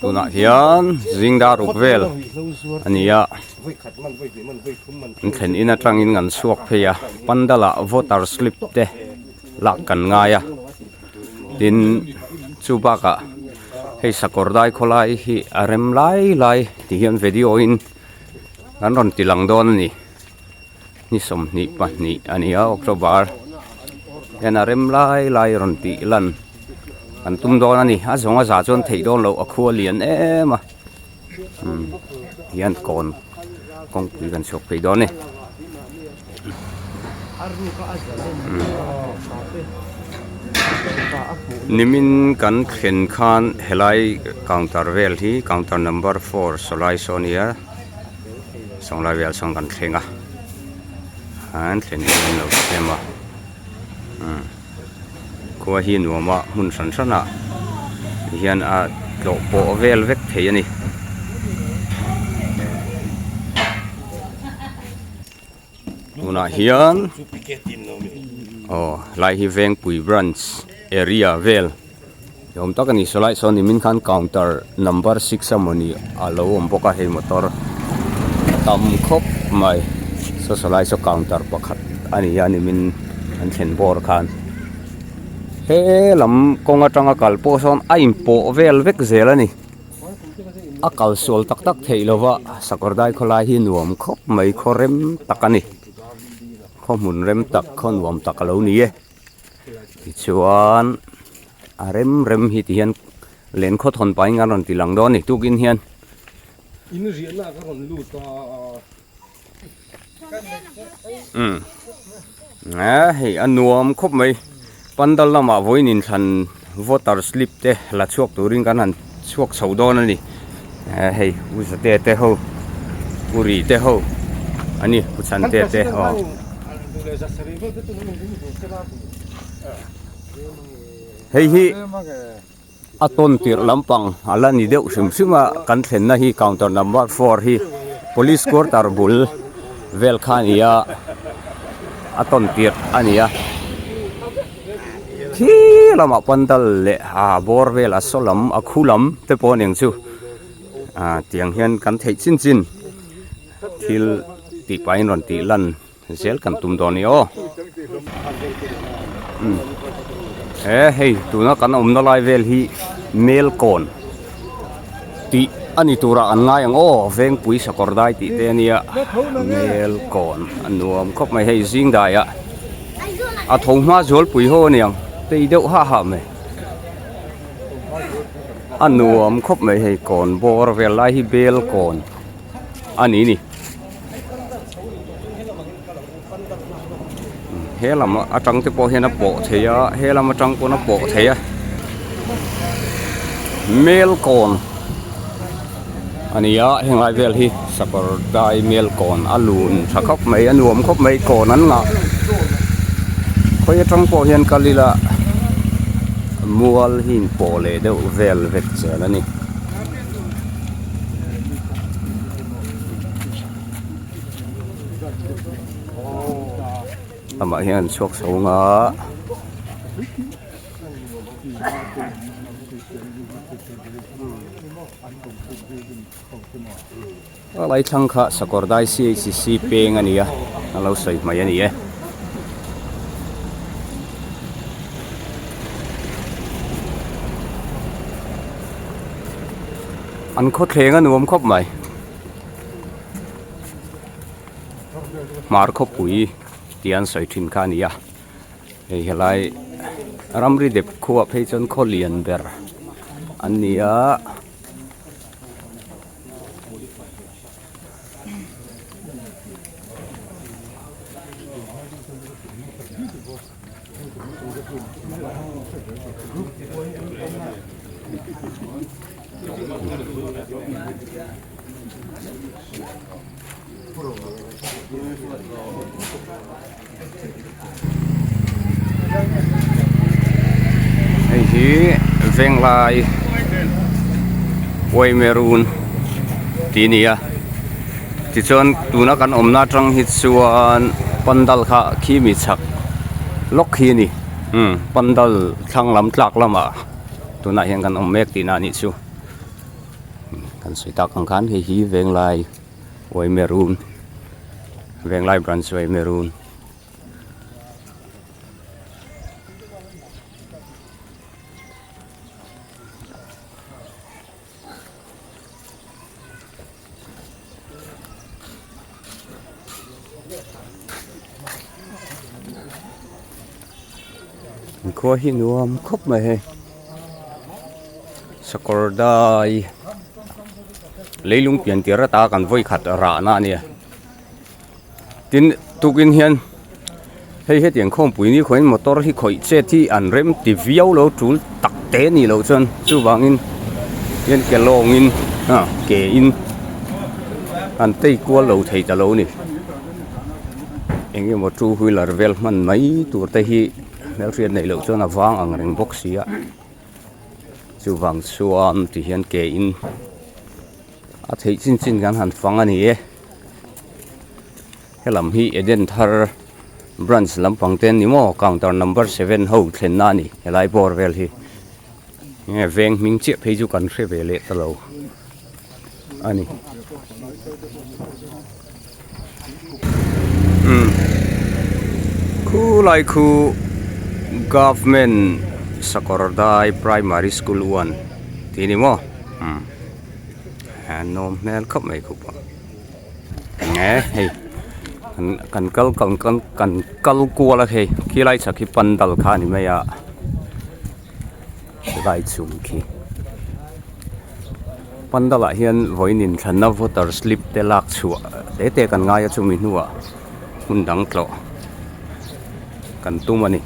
Tunah hian zing dar ruk vel a ni a an thlen in atangin an chhuak phei a pandal ah voter slip te lak kan ngai a tin chu bakah hei sakawr dai khawlai hi a rem lai lai ti hian video in an rawn ti lang dawn a ni. Ni 22 a ni a October hian a rem lai lai rawn tih lan an tum dawn a ni a zawng a za chuan theih dawn loh a khua lian em a umm hian kawn kawngpui kan chhuak phei dawn a ni. Nimin kan thlen khan helai counter vel hi counter number four sawlai saw a ni a. Sawnglai vel sawn kan thleng a an thlen hi an lo siam a umm khua hi nuam a hmun hran hran ah hian a tlawh pawh vel vek thei a ni. Tunah hian aw helai hi Vengpui branch area vel ni awm tak a ni sawlai sawn nimin khan counter number six a mawni a lo awm bawk a hei motor a tam khawp mai saw sawlai saw counter pakhat a ni a nimin an thlen bawr khan he lam kawng atanga kal pawh sawn a inpawh vel vek zel a ni. A kal sual tak tak theih lova sakawr dai khawlai hi nuam khawp mai khaw rem tak a ni khaw hmun rem tak khaw nuam tak a lo ni e tichuan a rem rem hi ti hian len khaw thawn pahin an rawn ti lang dawn a ni tukin hian. Umm eh hei a nuam khawp mai pandal lamah vawiin inthlan voter slip te la chhuak turin kan han chhuak chho dawn a ni eh hei u zate te ho u ri te ho a ni u chhante te aw. Hei hi. A tawn tirh lampang a la ni deuh hrim hrim a kan thlenna hi counter number four hi police quarter bul vel kha a ni a a tawn tirh a ni a khi lamah pandal leh ah bawr vel a saw lam a khu lam te pawh a ni ang chu ah tiang hian kan theih chin chin thil tih pahin rawn tih lan. Zel kan tum dawn ni aw. He hei tuna kan awmna lai vel hi Melkawn tih a ni turah an ngai ang aw Vengpui sakawr dai tih te a nia Melkawn a nuam khawp mai hei zing daiah a tho hma zualpui ho a niang tei deuh hah hah mai a nuam khawp mai hei kawn bawr vel lai hi Belkawn a ni ni. He lam atang te pawh hian a pawh thei a he lam atang pawn a pawh thei a Melkawn a ni a heng lai vel hi sakawr dai Melkawn a lun tha khawp mai a nuam khawp mai kawn an ngah khawi atang pawh hian kal ila mual hi inpawh leh deuh vel vek zel a ni. Amah hian chhuak chho nga a lai thlang kha sakawr dai CHC peng a ni a a lo sawi hmai a ni e. An khawthleng a nuam khawp mai. Hmar khawpui tih an sawi thin kha a ni a hei helai ramri dep khuaah phei chuan khaw lian ber an ni a. Hei hi Venglai Uaimerun tih a ni a tichuan tuna kan awmna atang hi chuan pandal kha khi mi chhak lawk hi a ni. Umm pandal thlang lam tlak lamah tunah hian kan awm mek tihna a nih chu. Kan sawi tak ang khan hei hi Venglai Uaimerun Venglai branch Uaimerun. Khua hi nuam khawp mai hei sakawr dai leilung pian tir ata kan vawi khat rahna a nia tin tukin hian hei hetiang khawmpui ni khawihin motor hi khawih chet hi an rem ti viau lo tul tak te a nih loh chuan chuvangin hian ke lawngin ah ke in an tei kual lo thei ta lo a ni eng emaw two wheeler vel hman mai tur te hi hmelhriat neih loh chuan a vang ang reng bawk si a chuvang chuan ti hian ke in a theih chin chin kan han fang a ni e. Helam hi Eden thar branch lampang te an ni maw counter number seven ho thlenna a ni helai bawr vel hi nge veng hming chiah phei chu kan hre ve leh ta lo a ni. Umm khulai khu government Sakawrdai primary school one tih a ni maw umm a nawm hmel khawp mai khu pawh. Nge hei kan kal kan kan kan kal kual a hei khilai chhak hi pandal kha a ni mai a helai chung khi pandal ah hian vawiin inthlanna voter slip te lak chhuah te te kan ngai a chumi hnuah hmun dang tlawh kan tum a ni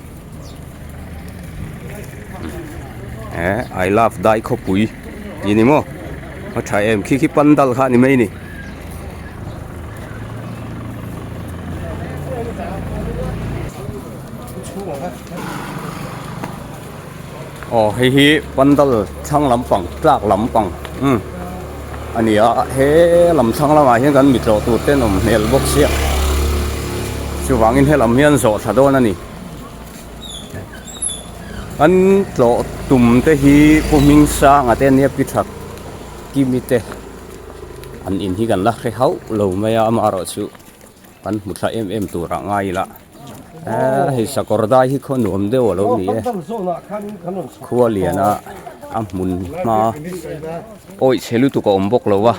eh I love dai khawpui tih a ni maw a tha em khi khi pandal kha a ni mai a ni. Aw hei hi pandal thlang lampang tlak lampang umm a ni a he lam thlang lamah hian kan mi tlawh tur te an awm hmel bawk sia chuvangin helam hian zawh thla dawn a ni an tlawh tum te hi Pu Hmingsanga te ania pi that Kimi te an in hi kan la hre hauh lo mai a amaherawhchu kan hmu thla em em turah ngai ila eee hei sakawr dai hi khaw nuam deuh a lo ni e khua liana a hmun hma awih chhe lutuk a awm bawk lo a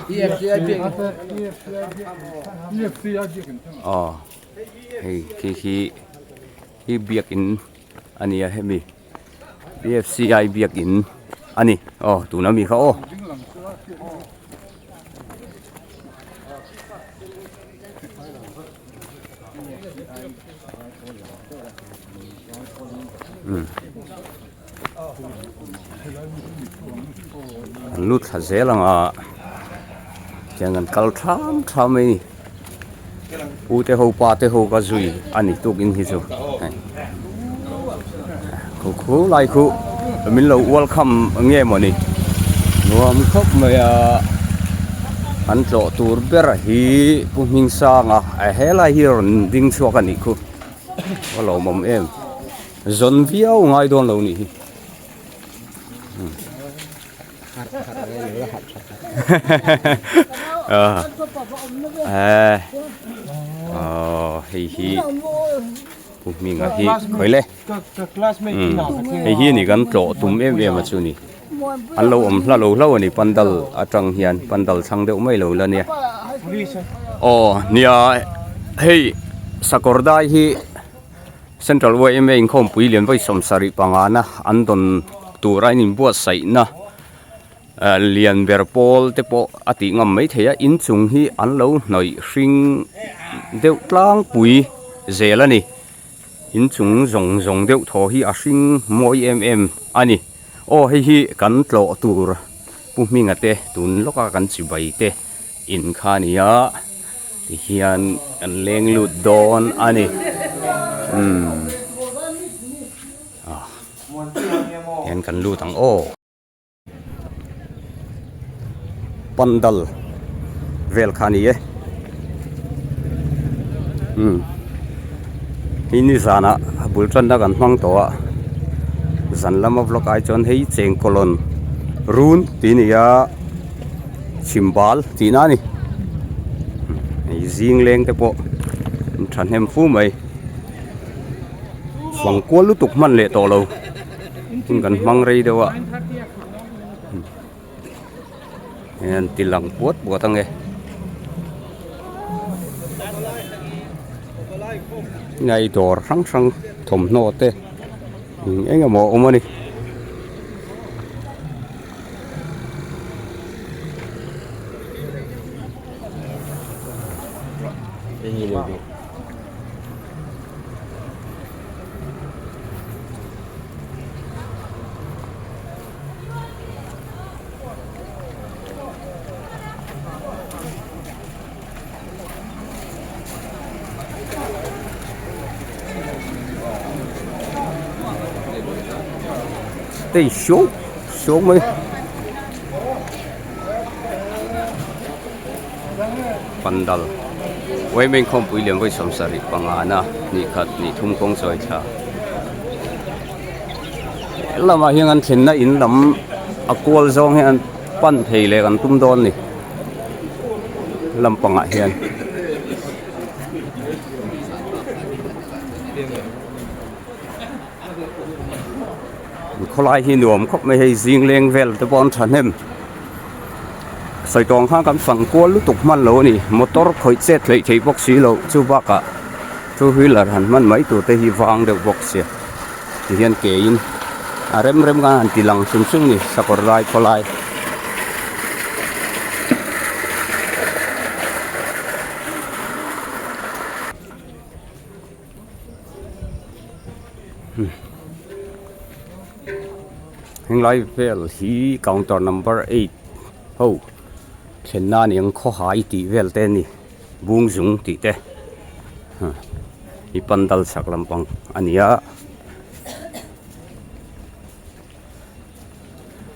aw hei khi khi hi biakin a ni a hemi. P_F_C_I biakin a ni aw tuna mi kha aw. An lut thla zel ang a tiang an kal tham tham mai a ni u te ho pa te ho ka zui a ni tukin hi chu hei khu khu lai khu min lo welcome nge mawni nuam khawp mai a an tlawh tur ber hi Pu Hmingsanga helai hi rawn ding chhuak a nih khu a lawmawm em. Zawn viau ngai dawn lo nih hi. Hei hi Pu Hminga hi khawi le. Hei hi ni kan tlawh tum em em a chu ni. An lo awm hla lo hlo a ni pandal atang hian pandal thlang deuh mai lo la nia. Aw nia hei sakawr dai hi. Central yma inkhawmpui lian vawi sawmsarih pangana an dawn tur a inbuatsaihna lian ber pawl te pawh a tih ngam mai thei a inchung hi an lo hnawih hring deuh tlangpui zel a ni inchung zawng zawng deuh thaw hi a hring mawi em em a ni aw hei hi kan tlawh tur Pu Hminga te tun lawka kan chibai te in kha a ni a tihian kan leng lut dawn a ni umm ah tihian kan lut ang aw. Pandal vel kha a ni e umm hi nizanah bul tanna kan hmang tawh a. Zan lama vlog ai chuan hei chengkawlawn run tih a ni a chhimbal tih na a ni hei zing leng te pawh an thahnem fu mai fang kual lutuk hman leh tawh lo hun kan hmang rei deuh a hei an ti lang puat puat ang e ngai dawr hrang hrang thawmhnaw te eng eng emaw a awm a ni. Tei hriau hriau mai pandal Women khawmpui lian vawi 75 na hnih khat hnih thum kawng chawi thla helamah hian an thlenna in lam a kual zawng hian pan thei leh kan tum dawn a ni lampangah hian. Khawlai hi nuam khawp mai hei zing leng vel te pawh an thahnem sawi tawng khan kan fang kual lutuk hman lo a ni motor khawih chet hleih theih bawk si loh chu bakah two wheeler han hman mai tur te hi vang deuh bawk sia ti hian ke in a rem rem khan han ti lang hrim hrim a ni sakawr lai khawlai. Henglai vel hi counter number eight ho thlenna a ni ang khawhai tih vel te a ni bungzung tih te hi pandal chhak lampang a ni a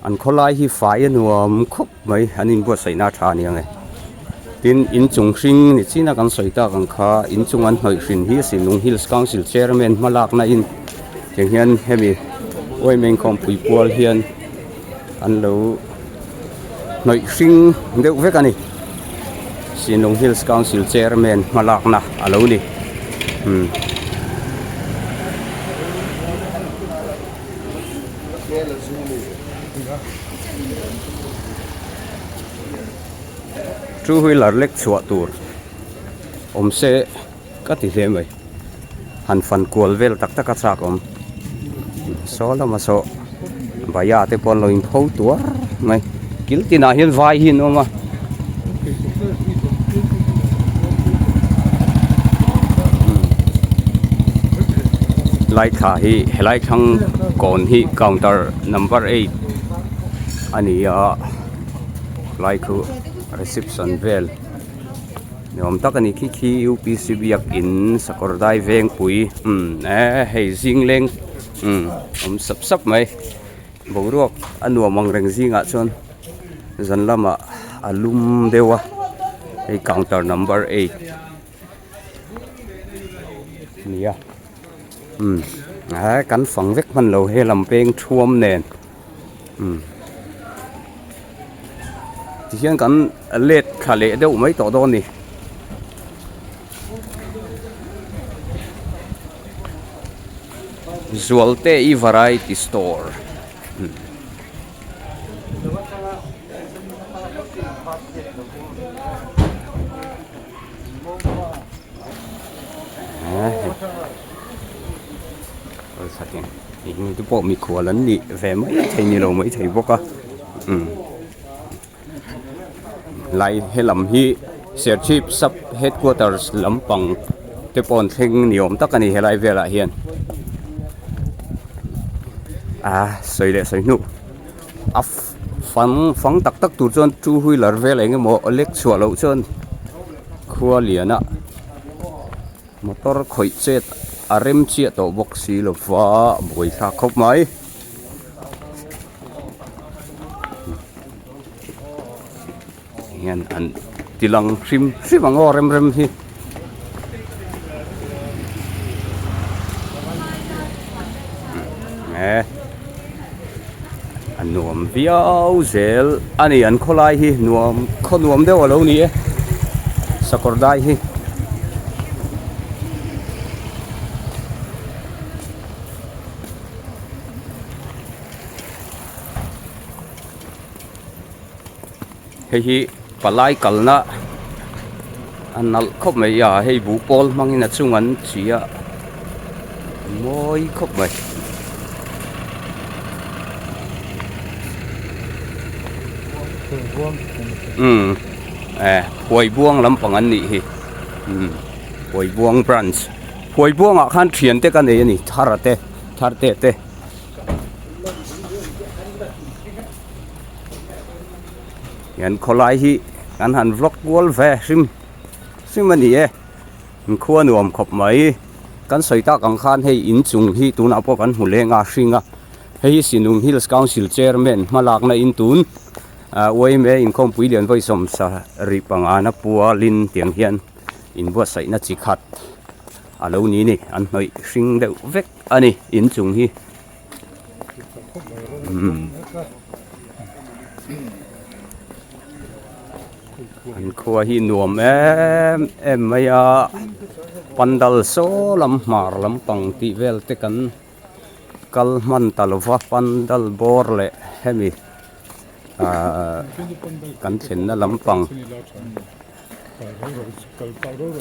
an khawlai hi fai a nuam khawp mai an inbuatsaihna a tha a ni ang e tin inchung hring ni chin a kan sawi tak ang kha inchung an hnawih hrin hi a Sinlung Hills Council Chairman hma lakna in tiang hian hemi Uaimeng khawmpui pual hian an lo hnawih hring deuh vek a ni Sinlung Hills Council Chairman hma lakna a lo ni umm. Two wheeler lek chhuah tur awm se ka ti hle mai han fan kual vel tak tak a chak awm saw lama saw baya te pawh an lo in pho tuar mai kil tinah hian vai hi an awm a. Lai thla hi helai thlang kawn hi counter number eight a ni a lai khu reception vel ni awm tak a ni khi khi U P C biakin sakawr dai vengpui umm eh hei zing leng umm awm sap sap mai. Boruak a nuam ang reng zingah chuan zan lamah a lum deuh a hei counter number eight a ni a umm eh kan fang vek hman lo he lam peng thuam nen umm tihian kan let thla leh deuh mai tawh dawn a ni. Zualte i variety store eng te pawh mikhual an nih ve mai thei ni lo mai thei bawk a umm. Lai helam hi Serchhip sub headquarters lampang te pawh an thleng ni awm tak a ni helai velah hian ah sawi leh sawi hnu a fang fang tak tak tur chuan two wheeler vel eng emaw lek chhuah loh chuan khua lian a motor khawih chet a rem chiah tawh bawk si lova buaithlak khawp mai. Hian an ti lang hrim hrim ang aw rem rem hi. Eh. Nuam viau zel a ni an khawlai hi nuam khaw nuam deuh a lo ni e sakawr dai hi. Hei hi palai kalna a nalh khawp mai a hei buhpawl hmangin a chung an chi a mawi khawp mai. Umm eh Phuaibuang lampang an nih hi umm Phuaibuang branch Phuaibuangah khan thian te ka nei a ni thar te thar te te. Hian khawlai hi kan han vlog kual ve hrim hrim a ni e in khua nuam khawp mai kan sawi tak ang khan hei inchung hi tunah pawh kan hmu leng a hring a hei hi Sinung Hills Council Chairman hma lakna in tun ah yma inkhawmpui lian vawi sawmsa rih pangana pualin tiang hian inbuatsaihna chi khat a lo ni ni an hnawih hring deuh vek a ni inchung hi. An khua hi nuam em em mai a pandal saw lam hmar lampang tih vel te kan kal hman ta lo va pandal bawr leh hemi ahh kan thlenna lampang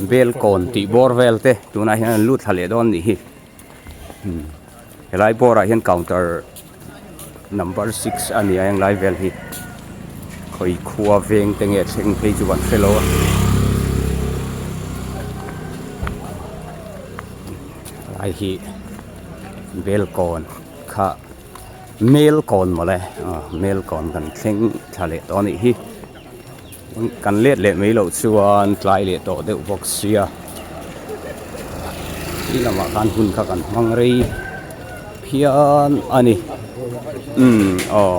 bel kawn tih bawr vel te tunah hian an lut thla leh dawn a nih hi. Helai bawr ah hian counter number six a ni a heng lai vel hi khawi khua veng te nge thleng phei chu kan hrelo a helai hi bel kawn kha mel kawn mawle aw mel kawn kan thleng thla leh tawh a nih hi kan let leh mai loh chuan tlai leh tawh deuh bawk sia ti lamah khan hun kha kan hmang rei phian a ni umm aw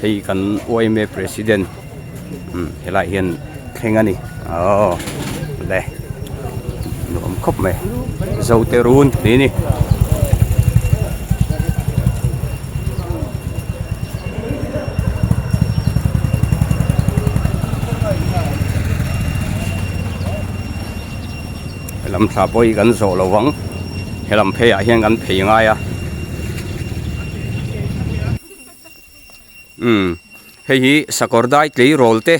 hei kan yma president umm helaiah hian thleng a ni aw le nuam khawp mai zote run tih a ni. Helam thla pawh hi kan zawh lo vang helam phei ah hian kan phei ngai a umm hei hi sakawr dai tleirawl te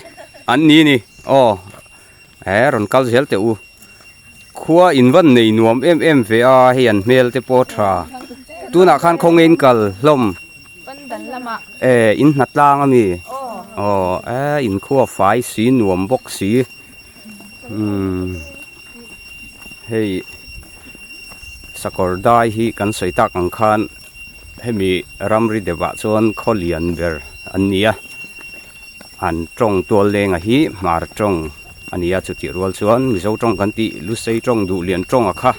an ni a ni aw he rawn kal zel teh u khua in van nei nuam em em ve a hei an hmel te pawh a tha tunah khan khawnge in kal hlawm eh in hna tlang ami aw eh in khua fai si nuam bawk si umm hei sakawr dai hi kan sawi tak ang khan hemi ramri deuh ah chuan khaw lian ber an ni a. An tawng tual lenga hi hmar tawng a ni a chutih rual chuan Mizo tawng kan tih Lusei tawng Duhlian tawnga kha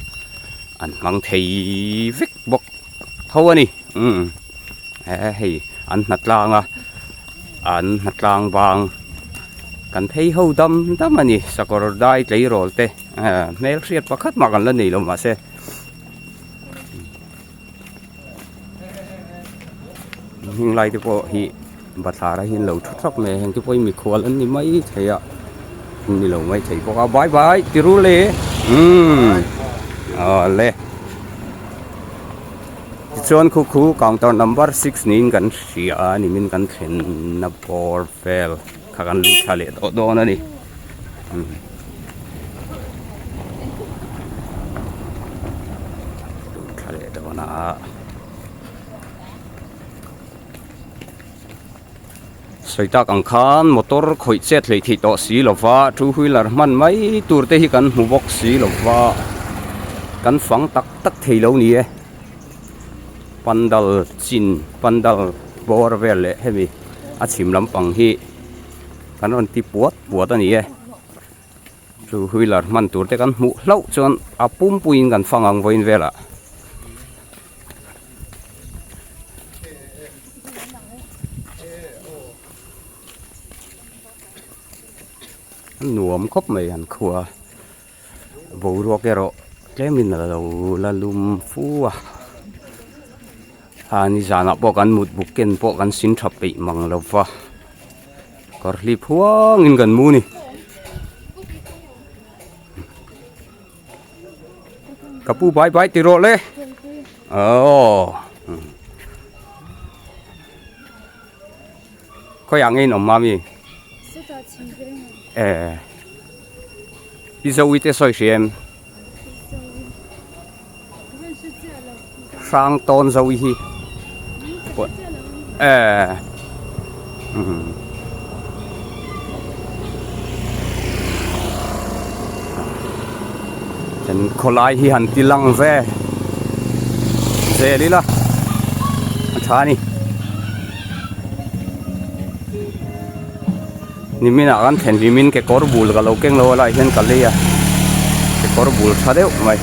an hmang thei vek bawk tho a ni umm he hei an hna tlang a an hna tlang bang kan phei ho dam dam a ni sakawr dai tleirawl te eh hmelhriat pakhat mah kan la nei lo mahse. Heng lai te pawh hi bathlar ah hian lo thu thap mai a heng te pawh hi mikhual an ni mai thei a an ni lo mai thei bawk a bye bye ti ru le umm awle tichuan khu khu counter number six niin kan hria a nimin kan thlenna bawr vel kha kan lut thla leh tawh dawn a ni. Thla leh dawn a sawi tak ang khan motor khawih chet hleih theih tawh si lova two wheeler hman mai tur te hi kan hmu bawk si lova kan fang tak tak thei lo ni e pandal chin pandal bawr vel leh hemi a chhim lampang hi. Kan rawn ti puat puat a ni e. Two wheeler hman tur te kan hmuh hlauh chuan a pumpuiin kan fang ang vawiin velah. A nuam khawp mai an khua. Boruak erawh tlemin a lo la lum fu a. A ni zanah pawh kan mut buk ken pawh kan sin tha peih mang lo va kawr hlip huangin kan mu ni. Ka pu bai bai ti rawh le. Aww. Khawiah nge in awm mami? Eh. I zo i te sawi hria em? Hrang tawn zo i hi. Eh. Kan khawlai hi han ti lang ve zel ila a tha a ni. Nimin ah kan thlen hlimin kekawr bul ka lo keng lo a lai hian ka lei a kekawr bul tha deuh mai.